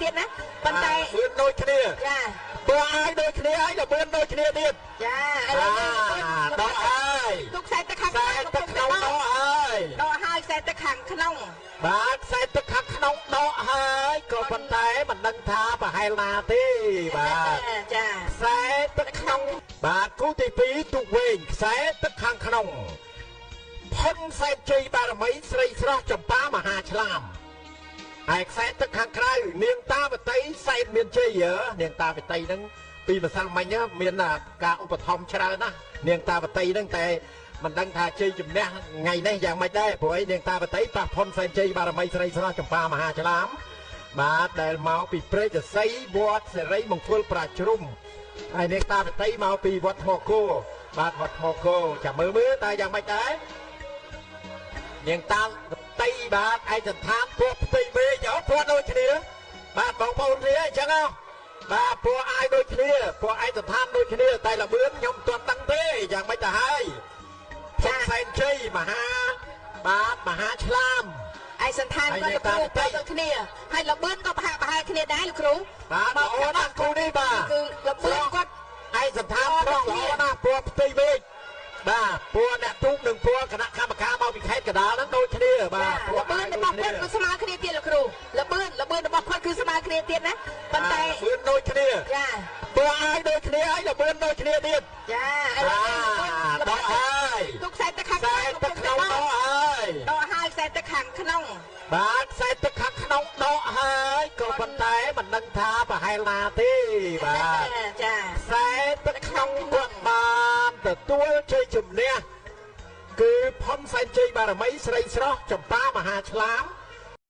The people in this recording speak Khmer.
ទៀតណា ប៉ុន្តែ លឿនដូចគ្នា ចា ពណ៌អាយដូចគ្នា ហើយល្បឿនដូចគ្នាទៀត ចា ឥឡូវ ដកហើយ ទុកខ្សែទឹកខាង ខ្សែទឹកក្នុងដកហើយ ដកហើយខ្សែទឹកខាងក្នុង បាទ ខ្សែទឹកខាងក្នុងដកហើយ ក៏ប៉ុន្តែមិនដឹងថាប្រហែលណាទេ បាទ ចា ខ្សែទឹកក្នុង បាទ គូទី2 ទូកវែង ខ្សែទឹកខាងក្នុង ផុនសែនជ័យបារមីស្រីស្រស់ចម្ប៉ាមហាឆ្លាម ហើយខ្សែទឹកខាងក្រៅ នាងតាវតីសែនមានជ័យ។ នាងតាវតីហ្នឹងពីម្សិលមិញមានការឧបត្ថម្ភច្រើនណាស់នាងតាវតីហ្នឹង តែមិនដឹងថាជ័យជំនះថ្ងៃនេះយ៉ាងម៉េចដែរ ព្រោះអីនាងតាវតីប៉ះផុនសែនជ័យបារមីស្រីស្រស់ចម្ប៉ាមហាឆ្លាម បាទ ដែលមកពីព្រែកសីវត្តសេរីមង្គលប្រាជ្រុំ ហើយនាងតាវតីមកពីវត្តថ្មគោ បាទ វត្តថ្មគោ។ ចាំមើលមើលតើយ៉ាងម៉េចដែរនាងតាវតី បាទ ឯកសន្តានពណ៌ផ្ទៃមេឃ អូ ពណ៌ដូចគ្នា បាទ បងប្អូនគ្នាអញ្ចឹងហ៎ បាទ ពណ៌អាយដូចគ្នា ពណ៌ឯកសន្តានដូចគ្នា តែល្បឿនខ្ញុំមិនទាន់ដឹងទេយ៉ាងម៉េចទៅហើយ។ ចា សែនជ័យមហា បាទ មហាឆ្លាម ឯសន្តានគាត់លោកគ្រូដូចគ្នា ហើយល្បឿនក៏ប្រហាក់ប្រហែលគ្នាដែរលោកគ្រូ បាទ ល្អណាស់គូនេះ បាទ គឺល្បឿនគាត់ ឯកសន្តានត្រង់ល្អណាស់ ពណ៌ផ្ទៃមេឃ បាទ ពណ៌អ្នកទូកនិងពណ៌គណៈកម្មការមកពីខេត្តកដាលហ្នឹងដូចគ្នា បាទ លបឿនរបស់គាត់គឺស្មើគ្នាទៀតលោកគ្រូ លបឿនរបស់គាត់គឺស្មើគ្នាទៀតណា ប៉ុន្តែ លបឿនដូចគ្នា ចា ពណ៌អាយដូចគ្នា ហើយលបឿនដូចគ្នាទៀត ចា ឥឡូវ ដកហើយ ទុកខ្សែទឹកខាង ខ្សែទឹកក្នុងដកហើយ ដកហើយខ្សែទឹកខាងក្នុង បាទ ខ្សែទឹកខាងក្នុងដកហើយ ក៏ប៉ុន្តែមិនដឹងថាប្រហែលណាទេ បាទ ចា ខ្សែទឹកក្នុងគាត់បានទទួលជ័យជំនះ គឺផុនសែនជ័យបារមីស្រីស្រស់ចម្ប៉ាមហាឆ្លាម